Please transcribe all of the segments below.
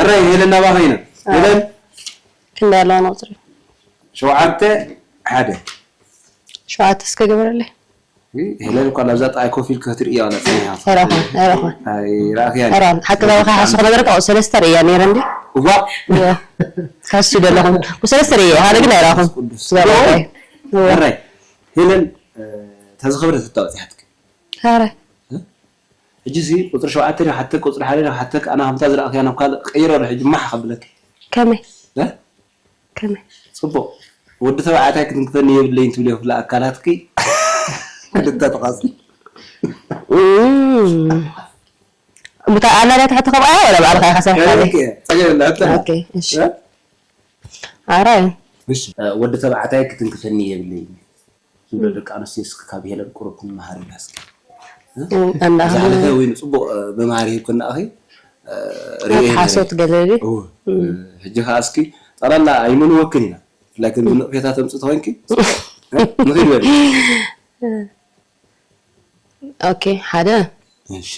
ሕራይ ሄለን ናባኻ ኢና። ሄለን ክንደይ ኣለዋ ንቁፅሪ? ሸውዓተ ሓደ። ሸውዓተ እስከ ግበረለይ። ሄለን እኳ ናብዛ ጣይ ኮፍ ኢልካ ክትርእያ ዋላ ጸኒሓ። ኣይረኹን ኣይረኹን ኣይረኣኽያን። ኣይረኹን ሓቂ ዘበኻ ሓስኹ ነገር ካብኡ ሰለስተ ርእያ ነይረ እንዲ እዋ ካሱ ደለኹም ብሰለስተ ርእያ ሓደ ግን ኣይረኹን ሕራይ ሄለን ተዝኸብረ ተታወፂሓትክ ኧረ ሕጂ ሲ ቁፅሪ ሸውዓተ ዶ ሓተክ ቁፅሪ ሓደ ዶ ሓተክ ኣና ከምታ ዝረኣኽያ ናብ ካልእ ቀይሮ ዶ ሕጂ ማሕ ከብለክ ከመይ እ? ከመይ ፅቡቕ ወዲ ተባዕታይ ክትንክፈኒ የብለይን ትብልዮ ክፍለ ኣካላትኪ ክልተ ተቓፅል እም። ብታ ኣላዳ ትሕቲ ከምኣ ወላ ባዕልኻ ኢኻ ሰሪሕካ ከሪክ እየ ፀገም የብላ ሕቶ ኦኬ እሺ ኣራይ እሺ ወዲ ተባዕታይ ክትንክፈኒ የብለይን ዝብሎ ደቂ ኣንስትዮ እስኪ ካብ ሄለን ቁሩብ ክንመሃር ኢና እስኪ እንዳ ዝሓለፈ ወይ ንፅቡቕ መምሃሪ ሂብክና ኣኺ ርእየ ነይረ። ሓሶት ገለ ድዩ እወ። ሕጂ ከዓ እስኪ ጠቕላላ ኣይመንወክን ኢና ብፍላይ ከምዚ ንቕፌታት ተምፅእ ተኮይንኪ ንኽድ በል ኦኬ ሓደ እሺ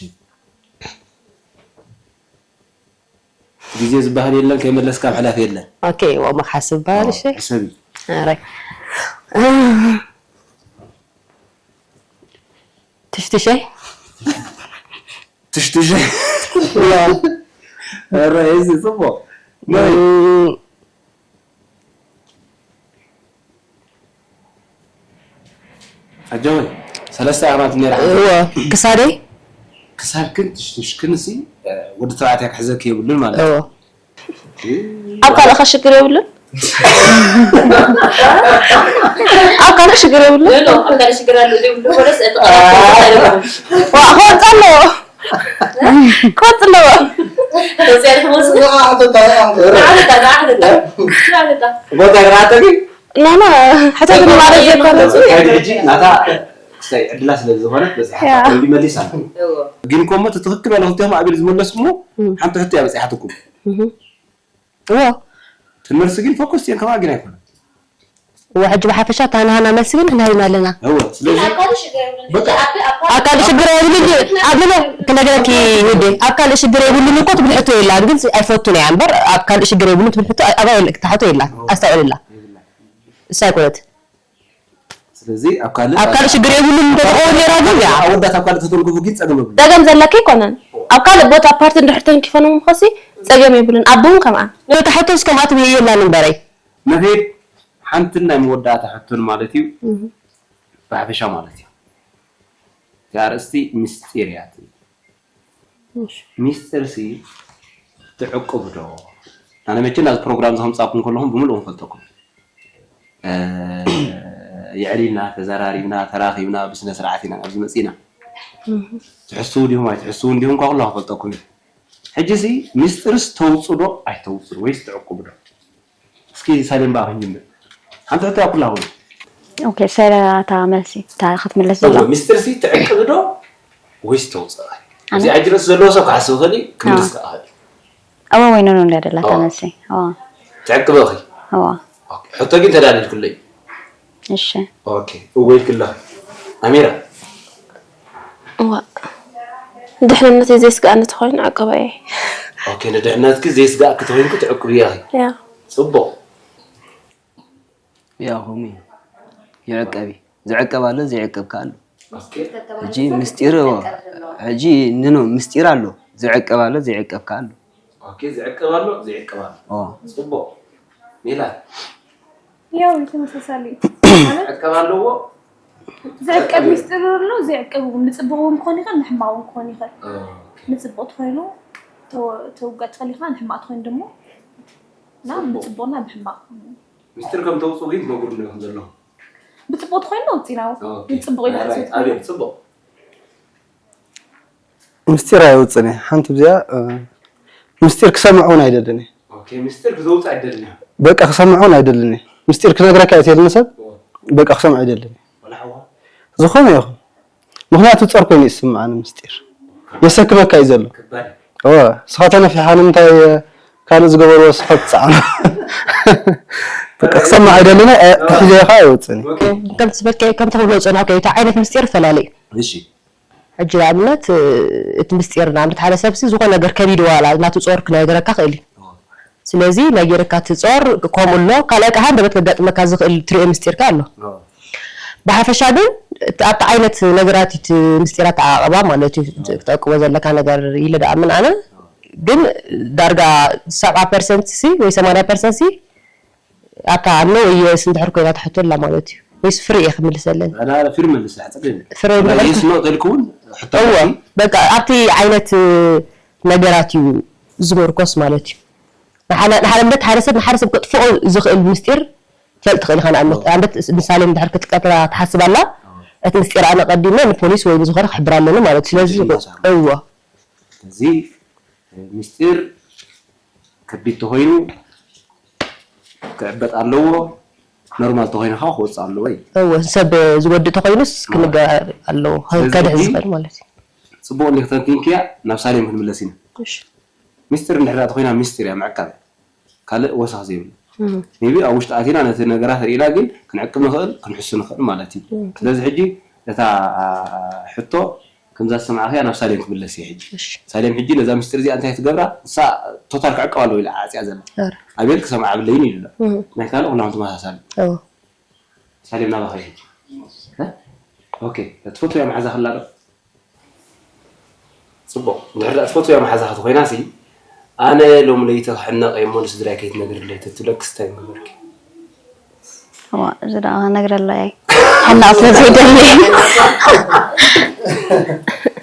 ግዜ ዝበሃል የለን ከይመለስካ ምሕላፍ የለን ኦኬ ወሞ ሓስብ በሃል እሺ ሕሰቢ ኣረ ትሽትሸይ ትሽትሽ ረ እዚ ፅቡቕ ናይ ኣጆይ ሰለስተ ዓመት ነይራ እዎ ክሳደይ ክሳድክን ትሽትሽክን ሲ ወዲ ተባዕታይ ክሕዘክ የብሉን ማለት እዩ እዎ ኣብ ካልእኸ ሽግር የብሉን ኣብ ካልእ ሽግር የብሉን ኖ፣ ኖ፣ ኣብ ካልእ ሽግር ኣሎ ዘይብሉ ወደስ እቲ ቃላት ተዛሪቦም። ዋ ክወፅእ ኣለዎ ክወፅእ ኣለዎ ተወፂኣ ትኸውን። ንዓለታ፣ ንዓለታ፣ ንዓለታ። ቦታ ግናተኪ ናና ሕተትኒ ማለት ዘይኮነ ሕጂ ናታ ክስታይ ዕድላ ስለ ዝኾነት በዚሓ ያ። ተቐቢሉ መሊሳ እዎ። ግን ኮሞ እቲ ትኽክል በለ ክልቲኹም ኣቢል ዝመለስኩሞ ሓንቲ ሕቶ እያ በፂሓትኩም እዎ ትምህርቲ ግን ፎከስ እየን ከማ ግን ኣይኮነን እዎ ሕጂ ብሓፈሻ እታ ናሃና መልሲ ግን ንህብና ኣለና እወ ስለዚ ኣብ ካልእ ሽግር የብሉን። በቃ። ኣብ- ኣብ ካልእ ኣብ ካልእ ሽግር የብሉን ኣብ ካልእ ክነገረኪ ውዴ ኣብ ካልእ ሽግር የብሉን እኮ ትብል ሕቶ የላን ግን ኣይፈቱን እያ እምበር ኣብ ካልእ ሽግር የብሉን ትብል ሕቶ ኣብኣ የለ- እታ ሕቶ የላን ኣስተውዕልላ እሳ ኣይኮነት ስለዚ ኣብ ካልእ ኣብ ካልእ ሽግር የብሉን እንተትኸውን ነይራ ግን ያ ኣወዳት ኣብ ካልእ ተተንክፉ ግን ፀገም የብሉ ጸገም ዘለኪ ኣይኮነን ኣብ ካልእ ቦታ ፓርቲ እንድሕር ተንኪፈኖም ኸሲ ጸገም የብሉን ኣቦውን ከምኣ ነታ ሕቶስ ከምኣ ትብል የላን እምበረይ ንኺድ ሓንቲ ናይ መወዳእታ ሕቶን ማለት እዩ ብሓፈሻ ማለት እዩ እዛ ኣርእስቲ ምስጢር እያ ትብል ምስጢር ሲ ትዕቅብ ዶ ኣነ መቸ ናዚ ፕሮግራም ዘምፃኩም ከለኹም ብምልኡ ንፈልጠኩም የዕሊልና ተዘራሪብና ተራኺብና ብስነ ስርዓት ኢና ኣብዚ መፂና ትሕስው ዲኹም ኣይትሕስውን ዲኹም ኳ ኩላ ክፈልጠኩም እዩ ሕጂ ሲ ምስጢርስ ተውፁ ዶ ኣይተውፁ ወይስ ትዕቅቡ ዶ እስኪ ሳሌም በኣ ክንጅምር ሓንቲ ሕቶ እያ ኩላ ሁሉ ኦኬ ሰላታ መልሲ እታ ክትምለስ ዘለዋ ምስጢር ሲ ትዕቅብ ዶ ወይስ ተውፅእ እዚኣ ጅረስ ዘለዎ ሰብ ክሓስብ ይኽእል እዩ ክምልስ ክኣኽእል እወ ወይ ኖኖ እንድያ ደላታ መልሲ እወ ትዕቅበኺ እወ ሕቶ ግን ተዳልልኩለይ እሺ ኦኬ እወ ኢልክላ ኣሚራ እዋ ድሕንነት ዘይስግኣኒ ተኾይኑ ዕቅበ እየ ኦኬ ንድሕነትኪ ዘይስጋእኪ ተኾይንኩ ትዕቅብያ ያ ፅቡቕ ያው ከምኡ እዩ ይዕቀብ እዩ ዝዕቀብ ኣሎ ዘይዕቀብ ከ ኣሎ ሕጂ ምስጢር ሕጂ ንኖ ምስጢር ኣሎ ዝዕቀብ ኣሎ ዘይዕቀብ ከ ኣሎ ኦኬ ዝዕቀብ ኣሎ ዘይዕቀብ ኣሎ ኦ ፅቡቕ ሜላት ያው ተመሳሳሊ ዕቀብ ኣለዎ ዝዕቀብ ሚስጥር ኣሎ ዘይዕቀብ እውን ንፅቡቅ እውን ክኾን ይኽእል ንሕማቅ እውን ክኾን ይኽእል ንፅቡቅ ተኮይኑ ተውጋጭ ኸሊኻ ንሕማቅ ተኮይኑ ደሞ እና ብፅቡቅና ብሕማቅ ሚስጥር ከም ተውፅኡ ግን ትነግሩና ኢኹም ዘለኹም ብፅቡቅ ተኮይኑ ኣውፂና ንፅቡቅ ኢሉ ሓሰብ ኣቤል ፅቡቅ ምስጢር ኣይወፅን እየ ሓንቲ ብዚኣ ምስጢር ክሰምዕ እውን ኣይደልን እየ ምስጢር ክዘውፅ ኣይደልን በቃ ክሰምዕ እውን ኣይደልን እየ ምስጢር ክነግረካ እየ ተልኒ ሰብ በቃ ክሰምዕ ኣይደልን እየ ዝኾነ ይኹን ምኽንያቱ ፀር ኮይኑ ይስምዓኒ ምስጢር የሰክመካ እዩ ዘሎ እወ ንስኻ ተነፊሓ ንምንታይ ካልእ ዝገበርዎ ስሕት ፃዕና በቃ ክሰምዕ ኣይደልን እየ ክሕዘ ኢኻ ኣይወፅን እዩ ከምቲ ዝበልካዮ ከምቲ ክብሎ ዝፀንሕካዮ እቲ ዓይነት ምስጢር ይፈላለ እዩ እሺ ሕጂ ንኣብነት እቲ ምስጢር ንኣብነት ሓደ ሰብሲ ዝኾነ ነገር ከቢድዋ ኣላ ናቱ ጾር ክነገረካ ክእል እዩ ስለዚ ናይ ጌርካ ትጾር ከምኡ ኣሎ። ካልኣይ ከዓ ሃንደበት ከጋጥመካ ዝኽእል ትርእዮ ምስጢርካ ኣሎ። ብሓፈሻ ግን እቲ ኣብቲ ዓይነት ነገራት እቲ ምስጢር ኣተዓቓቕባ ማለት እዩ። ክትዕቅቦ ዘለካ ነገር ኢለ ደኣ ምን ኣነ ግን ዳርጋ ሰብዓ ፐርሰንት ሲ ወይ ሰማንያ ፐርሰንት ሲ ኣብታ ኣሎ ወይ የስ እንድሕር ኮይና ትሕቶ ኣላ ማለት እዩ። ወይስ ፍሪ እየ ክምልሰለን? ኣላ ፍሪ መልስ፣ ጸገም የለን። ፍሪ ኣላ መልስ። የስ ኖ ተልኩውን ሕቶ እወ፣ መልሲ። በቃ ኣብቲ ዓይነት ነገራት እዩ ዝምርኮስ ማለት እዩ። ንሓደ ንሓደ ንብረት ሓደ ሰብ ንሓደ ሰብ ከጥፍኦ ዝኽእል ምስጢር ትፈልጥ ትኽእል ኢኻ። ንኣብነት ኣዎ። ኣንበት ምሳሌ እንድሕር ክትቀትላ ትሓስብ ኣላ፣ እቲ ምስጢር ኣነ ቀዲመ ንፖሊስ ወይ ንዝኾነ ክሕብር ኣለኒ ማለት እዩ። ስለዚ ስለዚ ይላሳሩ። እወ። ስለዚ ምስጢር ከቢድ ተኾይኑ ክዕበጥ ኣለዎ፣ ኖርማል ተኾይኑ ከዓ ክወፅእ ኣለዎ እዩ። እወ፣ ሰብ ዝጎድእ ተኾይኑስ ማ- ክንገር ኣለዎ፣ ስለዚ ከድሕ ሕጂ ዝኽእል ማለት እዩ። ፅቡቕ እንዲ ክተንቲንክያ ናብ ሳሌም ክንምለስ ኢና። እሺ። ሚስጥር እንድሕር ተኾይና ሚስጥር እያ ምዕቃብ እያ። ካልእ ወሰኽ ዘይብሉ። እም። ሜቢ ኣብ ውሽጢ ኣቲና ነቲ ነገራት ርኢና ግን ክንዕቅብ ንኽእል፣ ክንሕሱ ንኽእል ማለት እዩ። እም። ስለዚ ሕጂ እታ ሕቶ ከምዛ ዝሰማዕኽያ ናብ ሳሌም ክምለስ እየ ሕጂ። እሺ። ሳሌም ሕጂ ነዛ ምስጢር እዚኣ እንታይ ትገብራ? ንሳ ቶታል ክዕቀብ ኣለዎ ኢላ ዓጽያ ዘላ። ኧረ። ኣቤል ክሰምዓ ኣብለይን ኢሉ ኣሎ። እም። ናይ ካልእ ኩላኹም ተመሳሳሊ። እዎ። ሳሌም ናባኻ እየ ሕጂ። እ? ኦኬ፣ ትፈትውያ መሓዛ ከላ ዶ? ጽቡቕ። እንድሕር ደኣ ትፈትውያ መሓዛ ክትኮይና ሲ፣ ኣነ ሎም ለይቲ ክሕነቕ እየ እሞ ንስድራይ ከይትነግርለይ ተትብለክስ እንታይ ምገበርኪ? እዋ፣ እዚ ደኣ ክነግረላ እየ። ሕናቕ ስለ ዘይደሊ።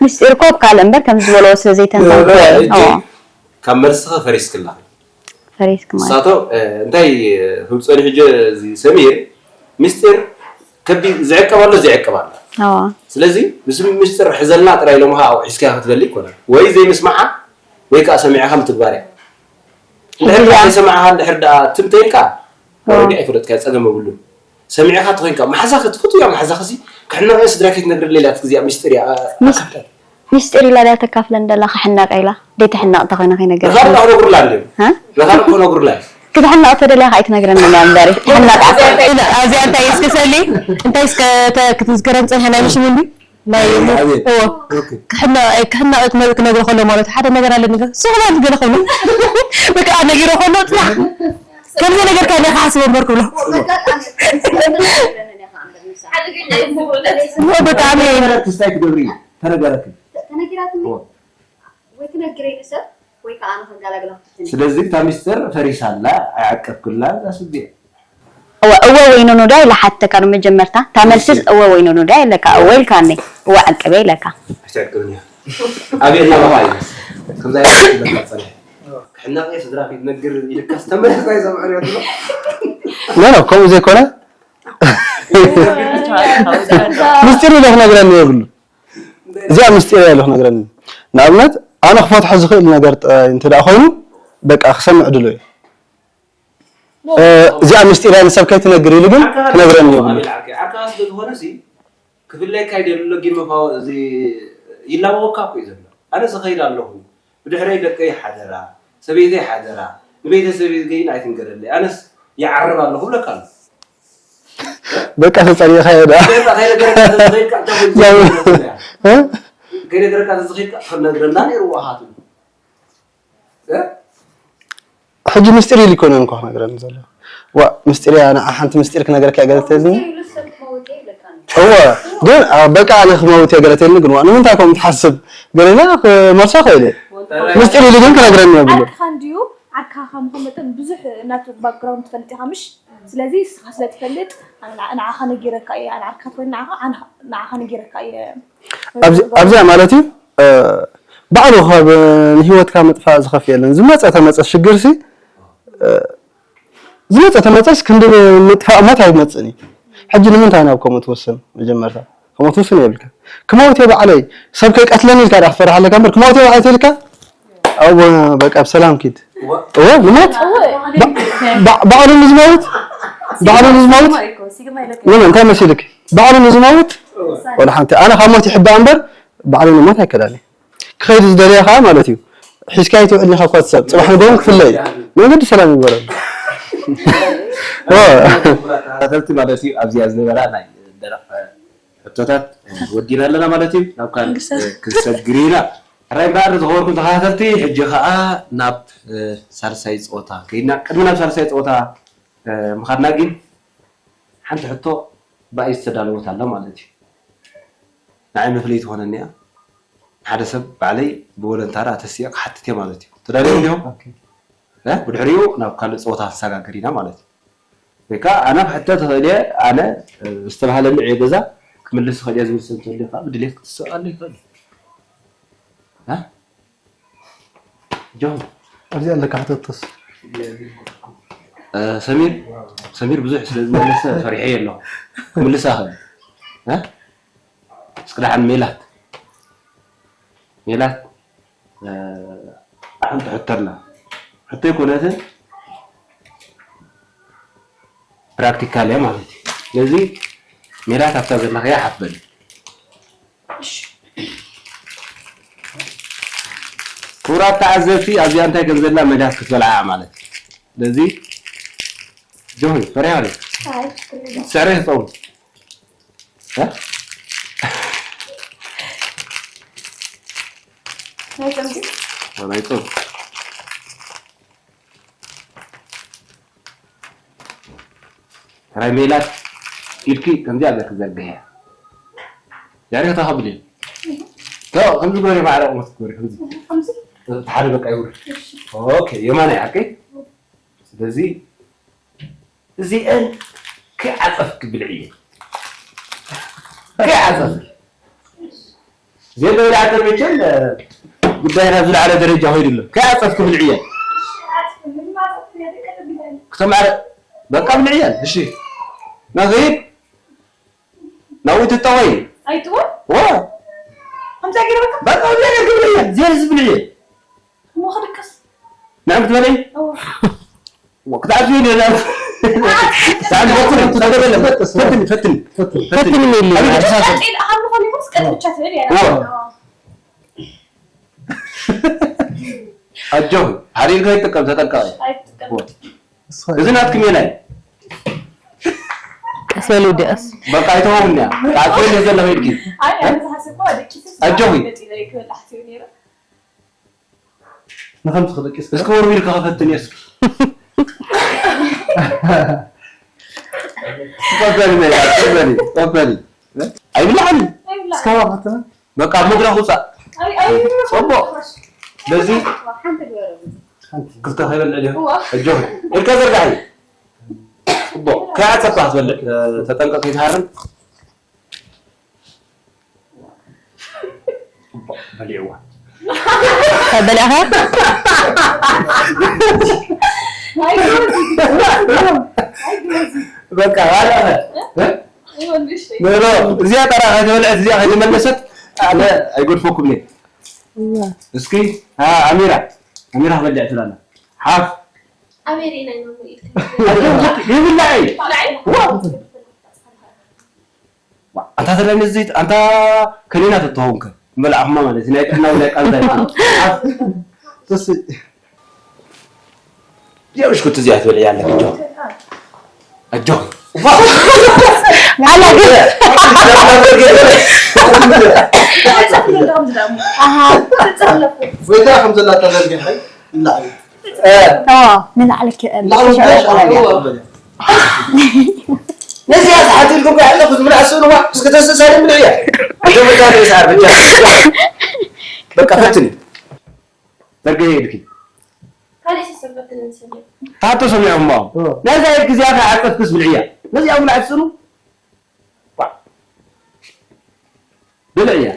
ምስጢር እኮ ኣብ ካልእ እምበር ከምዚ ዝበልዎ ስለ ዘይተንተንኩ እየ። ሕጂ እዋ። ካብ መልስኺ ፈሪስክላ። ፈሪስክ ማለት። ንሳቶ፣ እ፣ እንታይ ክብል ጸኒሑ ሕጂ እዚ ሰሚር፣ ምስጢር ከቢድ ዝዕቀብ ኣሎ፣ ዘይዕቀብ ኣሎ። እዋ። ስለዚ፣ ምስ ምስጢር ሕዘልና ጥራይ ኢሎምኻ ኣብኡ ሒዝካዮ ክትበሊ ኣይኮነን። ወይ ዘይምስማዓ፣ ወይ ከኣ ሰሚዕኻ ምትግባር እያ። እንድሕር ደኣ ሕጂ ዘይሰማዕኻ እንድሕር ደኣ ትም ተይልካ፣ እዋ። ኦረዲ ኣይፈለጥካዮ፣ ጸገም የብሉን። ሰሚዕኻ ተኾይንካ፣ መሓዛኺ ትፈትውያ መሓዛኺ ሲ፣ ክሕነቕ እየ ስድራይ ከይትነግርለይ ኢላ እቲ ግዜ ምስጢር እያ፣ ኣ-፣ ምስ-፣ ኣካፍታ። ምስጢር ኢላ ድያ ተካፍለን ደላ ክሕነቕ ኢላ? ደይትሕነቕ ተኾይና ከይነገረትኒ። ንኻልእ ክነግሩላ እንድዮም። ሃ? ንኻልእ ክነግሩላ እዮም። ክትሕነቕ ተደልያ ከኣ ኣይትነግረንን እያ እምበሪ። ትሕነቕ እያ። ኢላ፣ ኣብዚኣ እንታይ እስከ ሰሊ? እንታይ እስከ ተ-፣ ክትዝከረን ጸኒሐ ናይ ምሽም እንዲ? ናይ ኣቤት፣ ሞ-፣ ኣቤት። እዎ። ኦኬ። ክሕነቕ፣ ክሕነቕ ክነ-፣ ክነግሮ ከሎ ማለት ሓደ ነገር ኣለኒ። ሱቕ ማለት ገለ ከሎ። በቃ ነጊሮ ከሎ ጽናሕ። ከምዚ ነገር ካለ ክሓስቦ እምበር ክብሎ። ብጣዕሚ ተረጋጋኪ፣ ክስታይ ትገብሪ። ተነገረኪ። ተነጊራትኒ እዎ። ወይ ትነግረኒ ሰብ ወይ ከዓ ኣነ ከጋላግላ ክትፍትን። ስለዚ እታ ሚስጥር ፈሪሳ ኣላ፣ ኣይዓቀብክላን፣ that's it። እወ፣ እወ ወይ ኖኖ ዶ ኢላ ሓተካ ነው መጀመርታ። እታ መልስስ እሺ። እወ ወይ ኖኖ ዶ ኢለካ፣ እወ ኢልካኒ፣ እወ ዓቅበ ኢለካ። ኣይትዕቅብን እያ። ኣቤል ናባኻ እዩ። ከምዛ ኢላ ትብለካ ትጸንሕ። ክሕነቕ እየ ስድራ ከይትነግር ኢልካስ ተመሊስካ ኣይሰምዕን እየ ትብሎ። ኖ፣ ኖ፣ ከምኡ ዘይኮነ። ምስጢር ኢለ ክነግረኒ የብሉ። እዚኣ ምስጢር እያ ኢሉ ክነግረኒ። ንኣብነት፣ ኣነ ክፈትሖ ዝኽእል ነገር ጥራይ እንተ ደኣ ኮይኑ፣ በቃ ክሰምዕ ድሉው እየ። እ፣ እዚኣ ምስጢር እያ ንሰብ ከይትነግር ኢሉ ግን ክነግረኒ የብሉ። ኣቤል ዓርከይ፣ ዓርክኻ ስለ ዝኾነ ሲ፣ ክፍለየካ ኣይደሊ ኣሎ፣ ግን መፋወ-፣ እዚ ይላበወካ እኮ እዩ ዘሎ። ኣነ ዝኸይድ ኣለኹ። ብድሕረይ ደቀይ ሓደራ፣ ሰበይተይ ሓደራ፣ ንቤተሰበይ ግን ኣይትንገረለይ። ኣነስ ይዓርብ ኣለኹ ብለካ ኣሎ። በቃ ተጸሪኻ እየ ደኣ። በቃ ከይነገረካ ተዘይካ፣ እንታይ ኮይኑ ያው፣ ትነግረለይ? እ? ከይነገረካ ተዘይካ፣ ክነግረና ነይርዎ ኣሃቱ። እ? ሕጂ ምስጢር ኢሉ ይኮነን እኮ ክነግረኒ ዘሎ። ዋ፣ ምስጢር እያ፣ ንዓ ሓንቲ ምስጢር ክነግረካ እየ ገለ ትብለኒ? እወ፣ ግን፣ ኣ፣ በቃ ኣነ ክመውት እየ ገለ ትብለኒ፣ ግን ዋ፣ ንምንታይ ከምኡ ትሓስብ? ገለ ኢለ ክመልሶ ክእል እየ። ምስጢር ኢሉ ግን ክነግረኒ የብሉ። ዓርክኻ እንድዩ፣ ዓርክኻ ከም ዝኾነ መጠን ብዙሕ ናቱ ባክግራውንድ ትፈልጥ ኢኻ፣ ምሽ? ስለዚ ንስኻ ስለ ትፈልጥ፣ ኣነ ንዓ-፣ ንዓኻ ነጊረካ እየ፣ ኣነ ዓርክኻ ትኾይኒ ንዓኻ፣ ኣነ ንዓኻ ነጊረካ እየ። ኣብዚ-፣ ኣብዚኣ ማለት እዩ፣ እ፣ ባዕሉ ካብ ንህይወትካ ምጥፋእ ዝኸፍእ የለን። ዝመጸ ተመጸ ሽግርሲ፣ እ፣ ዝመጸ ተመጸስ ክንዲ ምጥፋእ ሞት ኣይመጽእን እዩ። ሕጂ ንምንታይ ናብ ከምኡ ትውስን? መጀመርታ ከምኡ ትውስን የብልካ። ክመውት እየ ባዕለይ፣ ሰብ ከይቀትለኒ ኢልካ ዲኻ ትፈርሕ ኣለካ እምበር፣ ክመውት እየ ባዕለይ ተይልካ፣ ኣብ፣ በቃ፣ ብሰላም ኪድ። እወ። እወ፣ ንሞት። እወ። ባ-፣ ባ-፣ ባዕሉ ንዝመውት፣ ባዕሉ ንዝመውት። ምን፣ እንታይ መሲልክ? ባዕሉ ንዝመውት? እወ። ወላ ሓንቲ። ኣነ ካብ ሞት ይሕባእ እምበር፣ ባዕሉ ንሞት ኣይከዳኒ። ክኸይድ ዝደለየ ከዓ ማለት እዩ። ሒዝካዮ ትውዕል ኢኻ እኳ ትሰብ። ጽባሕ ንግሆ ክፍለ እዩ። መንገዲ ሰላም ይግበረሉ። እወ። ተኸታተልቲ ማለት እዩ፣ ኣብዚኣ ዝነበራ ናይ ደረቕ ሕቶታት ወዲና ኣለና ማለት እዩ። ናብ ካልእ መንግስቲ። ክንሰግር ኢና። ሕራይ እምበኣር ዝኸበርኩም ተኸታተልቲ፣ ሕጂ ኸኣ ናብ፣ እ፣ ሳልሳይ ጸወታ ከይድና። ቅድሚ ናብ ሳልሳይ ጸወታ፣ እ፣ ምኻድና ግን ሓንቲ ሕቶ ብኣይ ዝተዳለወት ኣላ ማለት እዩ። ንዓይ መፍለይ ትኾነኒ እያ። ሓደ ሰብ ባዕለይ ብቮለንታሪ ኣተሲኣ ክሓትት እየ ማለት እዩ። ተዳልዮም ዲኹም? ኦኬ። እ፣ ብድሕሪኡ ናብ ካልእ ጸወታ ክንሰጋገር ኢና ማለት እዩ። ወይ ከዓ ኣነ ክሕተት እኽእል እየ፣ ኣነ፣ እ፣ ዝተባህለኒ ዕዮ ገዛ ክምልስ እኽእል እየ ዝብል ሰብ እንተልዩ ከዓ ብድሌት ክትስእለሉ ይኽእል እዩ። እ? ጆን። ኣብዚ ኣለካ ሕተቶስ። እ፣ ሰሚር፣ ሰሚር ብዙሕ ስለ ዝመለሰ ፈሪሐ ኣለኹ። ክምልሳ እኽእል። እ? እስኪ ደሓን ሜላት። ሜላት፣ እ፣ ኣሕንቲ ሕተልና። ሕቶ ኣይኮነትን፣ ፕራክቲካል እያ ማለት እዩ። ስለዚ ሜላት ኣብታ ዘለኽያ ሓፍ በሊ። ክቡራት ተዓዘብቲ፣ ኣብዚኣ እንታይ ከም ዘላ መዳፍ ክትበልዓ ማለት እዩ። ስለዚ ጆሆይ፣ ፈሪሃ ዶ? ኣይ፣ ትስዕሪ ትኸውን። እ? ናይ ጾም ድዩ? ናይ ጾም። ሕራይ ሜላት ኢድኪ ከምዚኣ ጌርኪ ዘርግሕያ። ዛሬ ተኸብል እዩ። ቶ፣ ከምዚ ግበሪ፣ ማዕረ ቁመት ግበሪ፣ ከምዚ። ከምዚ? እቲ ሓደ በቃ ይውርድ። እሺ። ኦኬ፣ የማናይ ሓቀይ። ስለዚ እዚአን ከይዓጸፍኪ ብልዕየን። ከይዓጸፍኪ። ዜና ወዲ ዓደር መቸም፣ እ፣ ጉዳይ ናብ ዝለዓለ ደረጃ ኸይዱ ኣሎ። ከይዓጸፍኪ ብልዕየን። ክተማዕረ-፣ በቃ ብልዕየን። እሺ። ናኸይድ? ናብኡ ትጠወይ? ኣይጥወ? ዋ። ከምዛ ገይረ በቃ? በቃ ከምዛ ገይረ ብልዕየን። ዜር ዝብልዕየን። እሞ ክድቅስ? ንዕም ክትበለይ? እወ። ወ-፣ ክትኣትዊ ኢለ ላ-፣ ሳዕል ፈትኒ፣ ፈትኒ፣ ፈትኒ፣ ፈትኒ፣ ፈትኒ። ፈትኒ ኢሉ። ኣበይ ትሳሰር? ቀጢን ኣሃሉ ኾነ ይኹንስ ቀጥ ብቻ ትብል እያ። እወ። ኣጆኺ፣ ሓደ ኢድካ ይጥቀም፣ ተጠንቀቂ። ኣይትጥቀም። እወ። እወ። እዚ ናትኪ ሜላ እዩ። ቀስ በል ውደስ። በቃ ኣይተውም እያ። ኣጆኺ። ኣይ፣ ኣነ ዝሓሰብኩ ደቂስ ኣጆኺ። ገጢ ዘይ ክብል ኣሕትዩ ነይሩ። ንኸምዚ ክደቂስ እስኪ ወርዊርካ ክፈትን እየ እስኪ። ተቐበሊ ሜላ፣ ተቐበሊ፣ ተቐበሊ። ኣይብላዕን። ኣይብላዕን። እስካብ ኣፈተና። በቃ ኣብ መድረኽ ውፃእ። ኣይ፣ ኣይ፣ ጽቡቕ። በዚ ሓንቲ ግበረሉ። ክልተ ከይበልዕ ዲኹ? እዋ። ኣጆኺ። ኢድካ ዘርጋሒ። ጽቡቕ። ከይዓጸፋ ክትበልዕ፣ እ፣ ተጠንቀቕ ከይትሃርም። ጽቡቕ። በሊዕዋ። በሊዕኻ? ኣይ፣ ጎበዝ። ኣይ፣ ጎበዝ። በቃ፣ ባለኸ። እ? ይኸውልሽ። ኖ፣ ኖ፣ እዚኣ ጠራ ከይተበልዐት፣ እዚኣ ከይተመለሰት፣ ኣነ ኣይገድፈኩምን እየ። እዋ። እስኪ፣ አ፣ ኣሚራ፣ ኣሚራ ክበልዕ ትላለ። ሓፍ። ኣሜሪ ናይ ማሙ ኢልክ። ይብላዕ እዩ። ብላዕ እዩ። ዋ። ዋ፣ ኣንታ ተለኒ እዚ፣ ኣንታ ከኒና ተትኸውን ከ? መልኣኹማ ማለት እዩ። ናይ ጥዕና ወይ ናይ ቃንዛ ይኹን። ሓፍ። እሺ። ያው እሽኩት እዚኣ ትበልዕ ያለክ፣ ኣጆኺ። ኣጆኺ። ኣላ ግን። ኣሃ። ወይ ደኣ ከም ዘላ ተዘርጊሐ፣ ንላዕሊ። እ። ኦ፣ ንላዕሊ ከ-፣ ንላዕሊ ተሸርቆ። ነዚኣ ዝሓትልኩም ከ ኣለኩ ዝብላ ኣስእልዋ፣ እስከ ተስተሳሪ ምልዕያ። ደምታ ተሳር ብቻ። በቃ ፈትኒ። ዘርገየ ኢድኪ። ካልእ ተሰምዐክን እንሰምዕ። ታቶ ሰሚዖሞ። ኦ። ነዛ ኢድኪ እዚኣ ከይዓጸፍክስ ብልዕያ። ነዚኣ እውን ኣይትስእኑ። ዋ። ብልዕያ።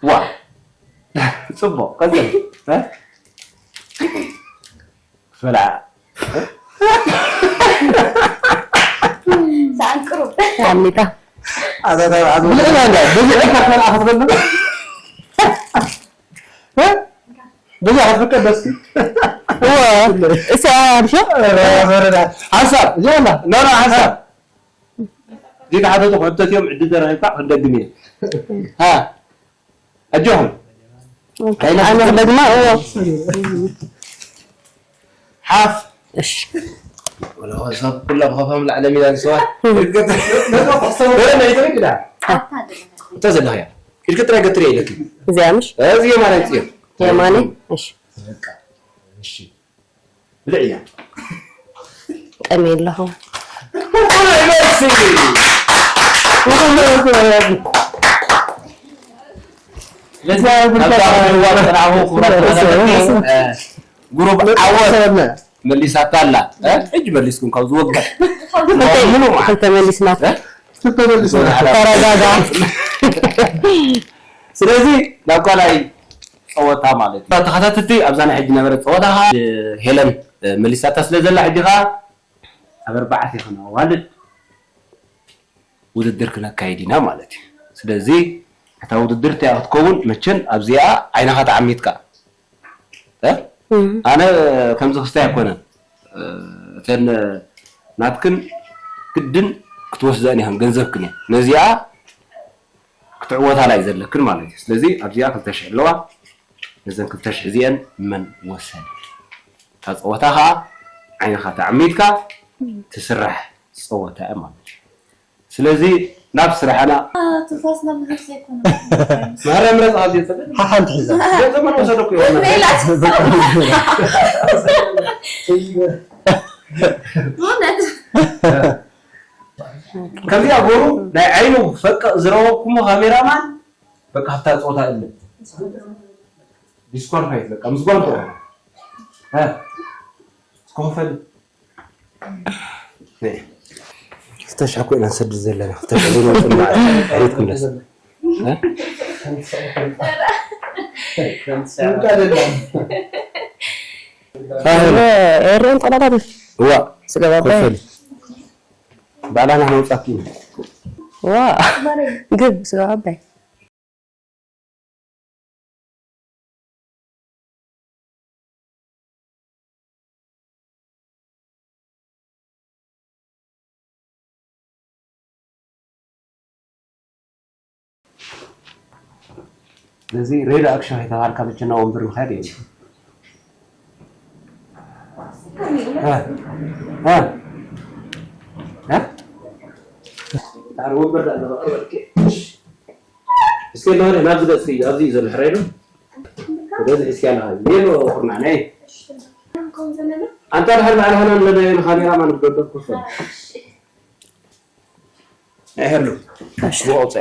ዋ። ጽቡቕ፣ ቀጽል። እ? ክበልዓ። ሰኣን ቅሩብ። ኣሚታ። ኣታ፣ ኣታ፣ ኣታ፣ ብልዕና እንዳ፣ በዚ ዕካ ካልኣ ክትበልዕ? እ? በዚ ክትፍቀድ ደስ። እወ፣ እሳ፣ ኣምሾ? ኧረ፣ ኧረ፣ ኧረ፣ ሓንሳብ፣ እዚኣ ኣላ። ኖ፣ ኖ፣ ሓንሳብ። ዘይተሓተቱ ሕቶት እዮም፣ ዕድል ተረኺብካ ክትደግም እየ። ሃ፣ ኣጆኹም። ኣነ ክደግማ፣ እወ። ሓፍ። እሺ። ወላ ሰብ ኩላ ብኸፋም ላዕለ ሚላ ንሰዋ። እርግጥ። ነዛ ተሕሰቡ። ወላ ናይ ትርግ ኢላ። ኣታ ዘለኻ። እታ ዘለኽያ። ኢድኪ ጥራይ ገትሪ ኢለኪ። እዚኣ ምሽ? እዚ የማናይ ጽዮ። የማናይ? እሺ። በቃ። እሺ። ብልዕያ። ጠምየ ኣለኹ። ጉሩብ ዓወት መሊሳታ ኣላ። ሕጂ መሊስኩም ካብ ዝወግሕ ምኑ ማለት። ክልተ መሊስና። ተረጋጋ። ስለዚ ናብ ካልኣይ ጸወታ ማለት እዩ። ተኸታተልቲ ኣብዛ ናይ ሕጂ ነበረ ጸወታ ኸዓ ሄለን መሊሳታ ስለ ዘላ ሕጂ ኸዓ ኣብ ኣርባዕተ ኾና ኣዋልድ ውድድር ክነካይድ ኢና ማለት እዩ። ስለዚ እታ ውድድር እንታይ ክትከውን መቸን ኣብዚኣ ዓይንኻ ተዓሚትካ እ? ኣነ ከምዚ ክስታይ ኣይኮነን። እተን ናትክን ግድን ክትወስደን ኢኸን ገንዘብክን እየን። ነዚኣ ክትዕወታ ላይ ዘለክን ማለት እዩ። ስለዚ ኣብዚኣ ክልተ ሽሕ ኣለዋ። ነዘን ክልተ ሽሕ እዚአን መን ወሰን? እታ ፀወታ ከዓ ዓይንኻ ተዓሚትካ ትስራሕ ፀወታ እያ ማለት እዩ። ስለዚ ናብ ስራሕና ትንፋስና ብዙሕ ዘይኮነ። ማርያም ምረፅ ካብ ዘይፅልእ ሓሓንቲ ሒዛ። ገንዘብ መን ወሰደኩ ይሆን? ሌላ እውነት። ከምዚኣ ጎሩ ናይ ዓይኑ ፈቀቕ ዝረኸብኩሞ ካሜራማን በቃ ሃብታ ፀወታ እለ ዲስኳልፋይት በቃ ምስ ጓንቶ እ? እስከ ክፈል ክልተ ሽሕ እኮ ኢና ንሰድድ ዘለና። ክልተ ሽሕ ዘይመፅእ እምበኣር። ሕሪት ክምለስ። እ? ራሄል። ኤርዮን ጠላላት እዋ። ስጋ ባባይ። ክፈል። ባዕላና ነውፃት ኢና። ዋ። ግብ ስጋ ባባይ። ስለዚ ሬድ ኣክሽን ከይተባሃልካ መቸና ወንበር ምኽያድ የለን። እ፣ እ፣ እ? ዳር ወንበር ዳር ለበቐር ወድቄ። እስኪ ኣለሆነ ናብዚ ገጽ እዩ፣ ኣብዚ እዩ ዘሎ ሕራይ ዶ? ወደዚ እስኪ ኣለሃ። ሌሎ ቁርና ናይ። ኣንታ ድሓር ባዕልኻ ናብ ለዳዮ ንካሜራ ማን ክገብር ክፈል። ኣይሀሉ። እሺ። ብቆጽ።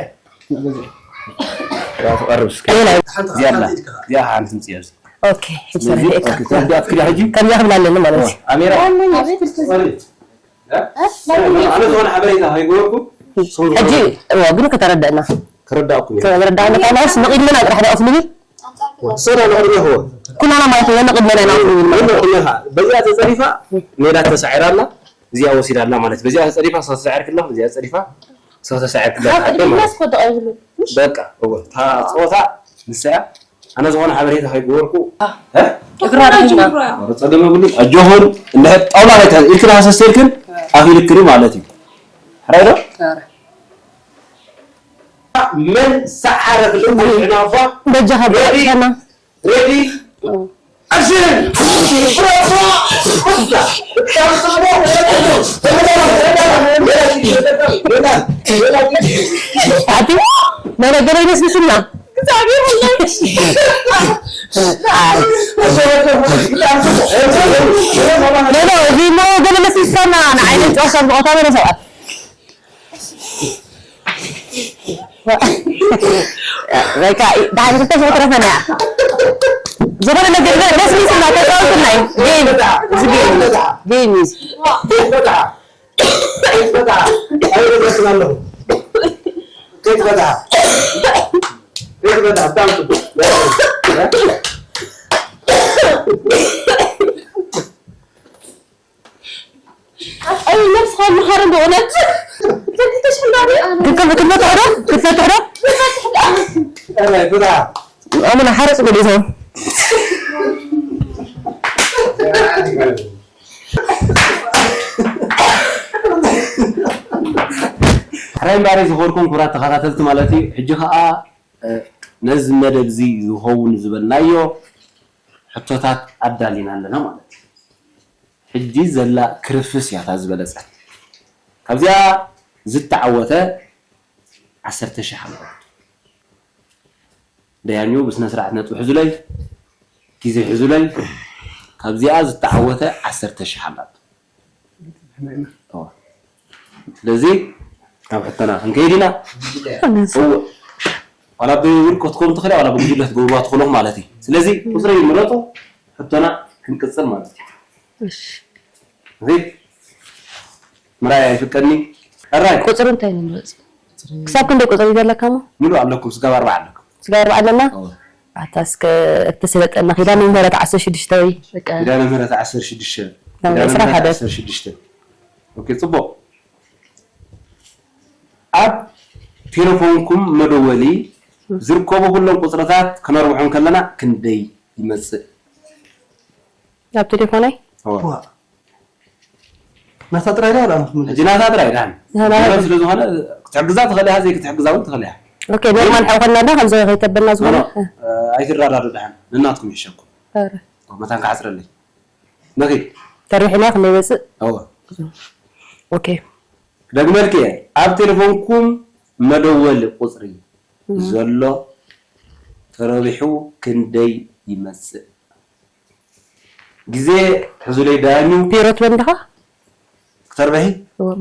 ያ ትቐርብ እስኪ። ሌላ። እዚኣ ኣላ። እዚኣ ሓንቲ ትምጽእ ኣብዚ። ኦኬ፣ ሕጂ ስለዚህ፣ ተረዲእካ። ኦኬ፣ ተረዲኣትኪ ዲያ ሕጂ? ከምዚኣ ክብል ኣለኒ ማለት እዩ። ኣሜራ። ኣነ ዝኾነ ሓበሬታ ከይገበርኩ፣ ሕጂ፣ እዋ፣ ግን ከተረድእና። ተረዳእኩም እየ። ከተረዳእና፣ ካላስ፣ ንቕድመና ጥራሕ ደኣ ፍልሚ። ሰዳ ንቕድሜ ይኹን። ኩላና ማለት ነው፣ ንቕድመና ኢና ፍልሚ። ንቕድሜኻ። በዚኣ ተጸሪፋ፣ ሜዳ ተሳዒራ ኣላ፣ እዚኣ ወሲዳ ኣላ ማለት። በዚኣ ተጸሪፋ፣ እሳ ተሳዒርክላ፣ በዚኣ ተጸሪፋ፣ እሳ ተሳዒርክላ፣ ካብ ትሓተ ማለት። ቅድመስ ኮዶ ኣይብሉ። በቃ፣ እወ፣ እታ ጸወታ ንሳ እያ። ኣነ ዝኾነ ሓበሬታ ከይገበርኩ፣ እ? እግራ ርሒና። ኧረ ጸገም የብሉን። ኣጆኹን፣ እንድሕር ጣውላ ከይተ-፣ ኢልክን ሃሰስ ኢልክን፣ ኣኺልክን ማለት እዩ። ሕራይ ዶ? ኧረ። መን ሰዓረ ክልተ ሽሕና እኳ በጃኻ ሬዲ? ብርዕና። ሬዲ? ኦ። ኣክሽን! ኣቲ መደገረ ይመስልሽና? እግዚኣብሔር ወላሂ። ኖ፣ ኖ፣ እዚ እሞ ገለ መስልሽና ንዓይነ ጨዋታ ዝቆታ በለ ሰብኣት። በቃ፣ ደሓን ክልተ ሽሕ ትረፈና እያ። ዝኾነ ነገር ደ-፣ ደስ ሚስና ተጫወትና እዩ። ጌም፣ እዚ ጌም፣ ጌም እዩ። ከይትበትዓ፣ ከይትበትዓ፣ ከይትበትዓ፣ ብጣዕሚ ጽቡቅ። ኣይ፣ ነብስኻ ምሃር ብእውነት። ክትፈትሕ ዶ? ክትፈትሕ ዶ? ኣረ፣ ብራ። ኣመና ሓረጽ ገዲሶም። ሕራይ እምበኣረይ ዝኸበርኩም ክቡራት ተኸታተልቲ ማለት እዩ። ሕጂ ኸኣ፣ እ፣ ነዚ መደብ እዚ ዝኸውን ዝበልናዮ ሕቶታት ኣዳሊና ኣለና ማለት እዩ። ሕጂ ዘላ ክርፍስ እያ እታ ዝበለጸት። ካብዚኣ ዝተዓወተ ዓሰርተ ሽሕ ኣለዋ። ደያኞ ብስነ ስርዓት ነጥቢ ሕዙለይ፣ ግዜ ሕዙለይ። ካብዚኣ ዝተዓወተ ዓሰርተ ሺሕ ኣላት። እዎ። ስለዚ ናብ ሕቶና ክንከይድ ኢና። እዎ። ዋላ ብውልቀ ክትኮኑ ትኽእሉ፣ ዋላ ብጉጅለ ክትገብሩዋ ትኽእሉ ማለት እዩ። ስለዚ ቁፅሪ ምረፁ፣ ሕቶና ክንቅፅል ማለት እዩ። እሺ። እሺ። ምራይ ኣይፍቀድኒ። ሕራይ። ቁፅሪ እንታይ ንምረፅ? ክሳብ ክንደይ ቁፅሪ ዘለካ እሞ? ሙሉእ ኣለኩም፣ ስጋብ ኣርባዓ ኣለኩም። ስጋብ ኣርባዓ ኣለና? እዎ። ኣታ እስከ እተሰለጠና ኪዳነ ምህረት ዓሰርተ ሽዱሽተ ወይ በቃ። ኪዳነ ምህረት ዓሰርተ ሽዱሽተ። ናብ ኪዳነ ዕስራ ምህረት ሓደ። ዓሰርተ ሽዱሽተ። ኦኬ፣ ፅቡቕ። ኣብ ቴሌፎንኩም መደወሊ ዝርከቡ ኩሎም ቁፅርታት ክነርብሖም ከለና ክንደይ ይመፅእ? ኣብ ቴሌፎነይ? እወ። ዋ። ናታ ጥራይ ድያ ወላ ንኽምልስ? ሕጂ ናታ ጥራይ ድሓን። ናታ ጥራይ። ስለ ዝኾነ ክትሕግዛ ትኽእል ኢኻ፣ ዘይክትሕግዛ እውን ትኽእል ኢኻ። ኦኬ፣ ኖርማል ሓው ከለና ዳ ከምዚ ከይተበልና ዝኾነ? ኖ፣ ኖ፣ ኣይትራዳዱ ድሓን። ንናትኩም ይሕሸኩም። ኧረ። መታን ክዓጽረለይ። ነኺድ። ተሪሕና ክንደይ ይመጽእ? እወ። ኦኬ። ክደግመልኪ እየ። ኣብ ቴሌፎንኩም መደወሊ ቁጽሪ እህ። ዘሎ ተረቢሑ ክንደይ ይመጽእ? ግዜ ሕዙለይ ዳያኑ። ፒሮት በንድኻ? ክተርበሒ?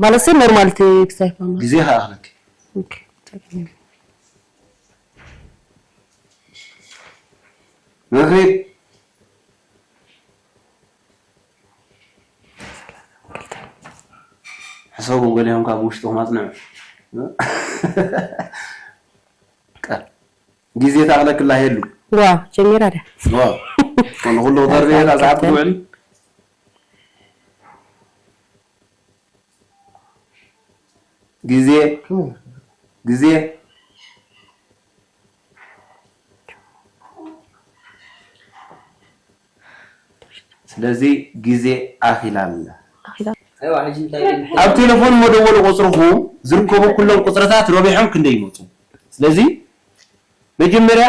ማለት ሲ ኖርማል እቲ ክሳይ ፋማ። ግዜ ከኣኽለኪ። ኦኬ። ንኺድ። ሕሰቡ ገሊኦም ካብ ውሽጥኹም ኣጽንዑ። ቀ-፣ ግዜ ታቕለክላ የሉ። ዋ፣ ጀሚራ ድያ? ዋ፣ ንኹሉ ክተርብየ እዛ ሰዓት ክትውዕል። ግዜ፣ ግዜ። ስለዚ ግዜ ኣኺላ ኣላ። ኣኺላ። ኣብ ቴሌፎን መደወሊ ቁጽርኹም ዝርከቡ ኩሎም ቁጽርታት ረቢሖም ክንደይ ይመጹ? ስለዚ መጀመርያ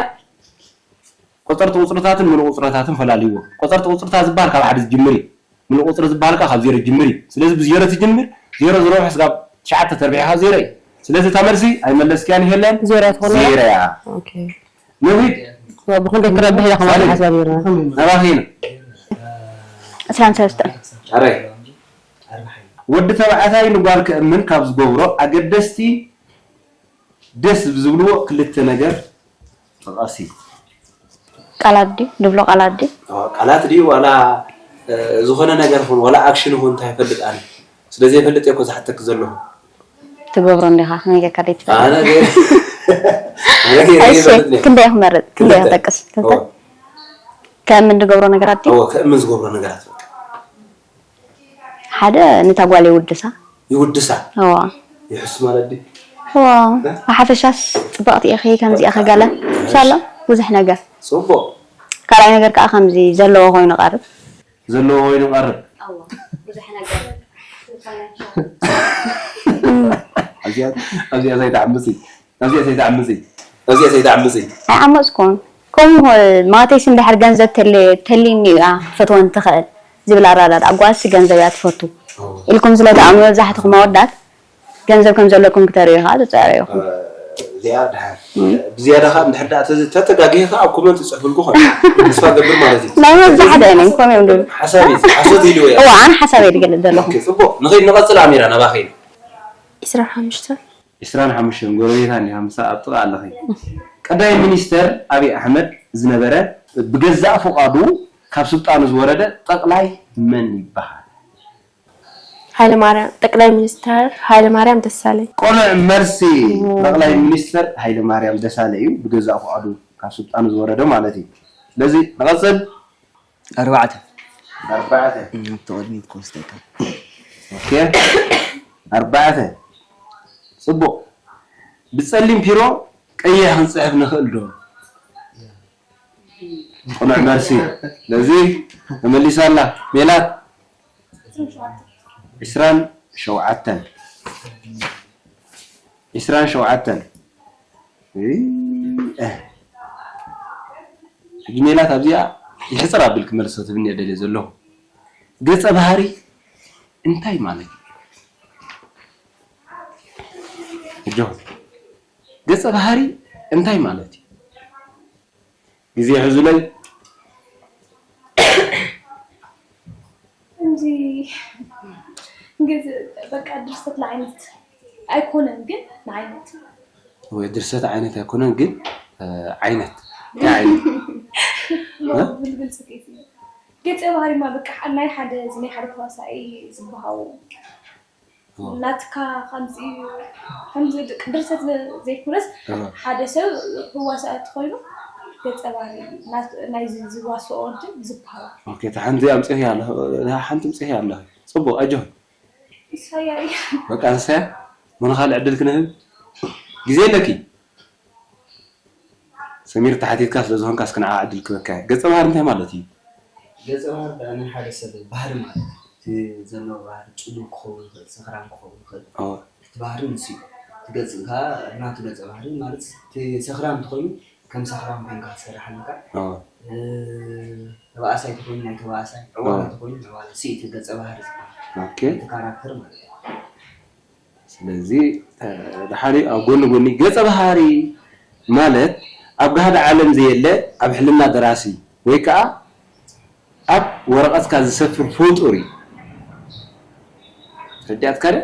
ቆጸርቲ ቁጽርታትን ምሉእ ቁጽርታትን ፈላልይዎ። ቆጸርቲ ቁጽርታት ዝበሃል ካብ ሓደ ዝጅምር እዩ። ምሉእ ቁጽሪ ዝበሃል ከኣ ካብ ዜሮ ይጅምር እዩ። ስለዚ ብዜሮ ትጅምር፣ ዜሮ ዝረብሖ ስጋብ ትሽዓተ ተርቢሑ ካብ ዜሮ እዩ። ስለዚ እታ መልሲ ኣይመለስክያን ሄለን። ዜሮ ትኾን እያ? ዜሮ እያ። ኦኬ። ነዊት። ብኽንደይ ክረብሕ ኢኻ ማለት ሓሳብ ኔርና። ናባኺ ኢና። ዕስራን ሰለስተን። ኣረይ። ወዲ ተባዕታይ ንጓል ክእምን ካብ ዝገብሮ ኣገደስቲ ደስ ብዝብልዎ ክልተ ነገር ጥቐሲ። ቃላት ድዩ? ንብሎ ቃላት ድዩ? ኣዎ፣ ቃላት ድዩ? ዋላ፣ እ፣ ዝኾነ ነገር ይኹን፣ ዋላ ኣክሽን ይኹን እንታይ ይፈልጥ ኣነ። ስለ ዘይፈልጥ እየ እኮ ዝሓተክ ዘለኹ። ትገብሮ እንዲኻ፣ ከመይ ጌርካ ደይ ትፈልጥ? ኣነ ገ-፣ ኣነ ገ-፣ እሺ፣ ዘይፈልጥ እየ። ክንደይ ክመርጽ? ክንደይ ክልተ። ክጠቅስ? ክልተ? ኣዎ። ከእምን ዝገብሮ ነገራት ድዩ? ኣዎ፣ ከእምን ዝገብሮ ነገራት በቃ። ሓደ ነታ ጓል ይውድሳ። ይውድሳ? እዋ። ይሕሱ ማለት ድዩ? እዋ። እ? ብሓፈሻስ ጽብቕቲ ኢኺ፣ ከምዚ ኢኺ ገለ። ምሳሎ ብዙሕ ነገር። ጽቡቕ። ካልኣይ ነገር ከኣ ከምዚ ዘለዎ ኮይኑ ቀርብ። ዘለዎ ኮይኑ ቀርብ። እዋ። ብዙሕ ነገር። ኣብዚኣ፣ ኣብዚኣ ዘይትዓምጺ። ኣብዚኣ ዘይትዓምጺ። ኣብዚኣ ዘይትዓምጺ። ኣይዓመጽኩን። ከምኡ ማለተይሲ እንድሕር ገንዘብ ተለ-፣ ተልዩኒ እያ ክትፈትወኒ ትኽእል ዝብል ኣረዳድኣ። ጓልሲ ገንዘብ እያ ትፈቱ እዎ። ኢልኩም ስለ ትኣምኑ መብዛሕትኹም ኣወዳት ገንዘብ ከም ዘለኩም ክተርእዩ ከዓ ትጸረዩ ኢኹም። እዚኣ ደሓን። እም። ብዝያዳ ከዓ እንድሕር ደኣ ተዝ-፣ ተተጋጊኸ ከዓ ኣብ ኮመንት ይጽሕፉልኩ ኾን። ተስፋ ገብር ማለት እዩ። ናይ መብዛሕትኦም እዮም ከምኡ እዮም ዝብሉ። ሓሳብ እዩ፣ ሓሶት ኢልዎ እያ። እዋ፣ ኣነ ሓሳብ እየ ዝገልጽ ዘለኹ። ኦኬ፣ ጽቡቕ። ንኸይድ ንቐጽል ኣሚራ፣ ናባኸይድ። ዕስራን ሓሙሽተን። ዕስራን ሓሙሽተን ጎረቤታ እንዲኻ፣ ምሳ ኣብ ጥቓ ኣለኺ። ቀዳማይ ሚኒስተር ኣብይ ኣሕመድ ዝነበረ ብገዛእ ፍቓዱ ካብ ስልጣኑ ዝወረደ ጠቕላይ መን ይበሃል? ሃይለማርያም፣ ጠቅላይ ሚኒስተር ሃይለማርያም ደሳለኝ። ቅኑዕ መልሲ፣ ዎ። ጠቅላይ ሚኒስተር ሃይለማርያም ደሳለኝ እዩ፣ ብገዛእ ፍቓዱ ካብ ስልጣኑ ዝወረደ ማለት እዩ። ስለዚ ንቐጽል። ኣርባዕተ። ኣርባዕተ። እም፣ ኣብቲ ቅድሚት ኮስተካ። ኦኬ። ኣርባዕተ። ጽቡቕ። ብጸሊም ፒሮ ቀይሕ ክንጽሕፍ ንኽእል ዶ? ቅኑዕ መልሲ። ስለዚ ተመሊሳ ኣላ። ሜላት? ዕስራን ሸውዓተን። ዕስራን ሸውዓተን። እይ፣ እ። ሕጂ ሜላት ኣብዚኣ ይሕጽር ኣቢልኪ መልሲ ክትህብኒ እየ ደልየ ዘለኹ። ገጸ ባህሪ እንታይ ማለት እዩ? ሕጂ ገጸ ባህሪ እንታይ ማለት እዩ? ግዜ ሕዙለይ። እንጂ እንግዲህ በቃ ድርሰት ለአይነት አይኮነን ግን ለአይነት ወይ ድርሰት ዓይነት ኣይኮነን ግን ዓይነት እንታይ ዓይነት ብልብል ጽቂት እዩ። ገጸ ባህሪማ በቃ ናይ ሓደ እዚ ናይ ሓደ ተዋሳኢ ዝበሃው ናትካ ከምዚ እዩ። ከምዚ ድርሰት ዘይኮነስ ሓደ ሰብ ህዋሳእ ተኮይኑ ገጸ ባህሪ ናይዚ ዝዋስኦ ወዲ ዝበሃል። ኦኬ፣ እታ ሓንቲ ኣምፂኺ ኣለኺ፣ እታ ሓንቲ ኣምፂኺ ኣለኺ። ፅቡቕ፣ ኣጆኺ። ንሳያ እያ። በቃ ንሳያ፣ ሞን ካልእ ዕድል ክንህብ። ግዜ ኣለኪ። ሰሚር ተሓቲትካ ስለ ዝኾንካ እስኪ ንዓ ዕድል ክበካ እየ። ገጸ ባህሪ እንታይ ማለት እዩ? ገጸ ባህሪ ደኣ ናይ ሓደ ሰብ ባህሪ ማለት እዩ። እቲ ዘለዎ ባህሪ ጽሉል ክኸውን ይኽእል፣ ሰኽራም ክኸውን ይኽእል። ኦ፣ እቲ ባህሪ ንሱ እዩ። እቲ ገጽ ከኣ ናቱ ገጸ ባህሪ ማለት እቲ ሰኽራም እንተኾይኑ ከም ሰኽራም ኮይንካ ክትሰርሕ ኣለካ። ኦ፣ ተባእሳይ ተኮይኑ ናይ ተባእሳይ፣ ዕዋላ ተኮይኑ ናይ ዕዋላ፣ ስኢቲ ገጸ ባህሪ ዝበሃል ኦኬ። እቲ ካራክተር ማለት እዩ። ስለዚ እ፣ ደሓሪ ኣብ ጎኒ ጎኒ ገጸ ባህሪ ማለት ኣብ ጋህዲ ዓለም ዘየለ ኣብ ሕልና ደራሲ ወይ ከዓ ኣብ ወረቐትካ ዝሰፍር ፍጡር እዩ። ተረዲኣትካ ዶ?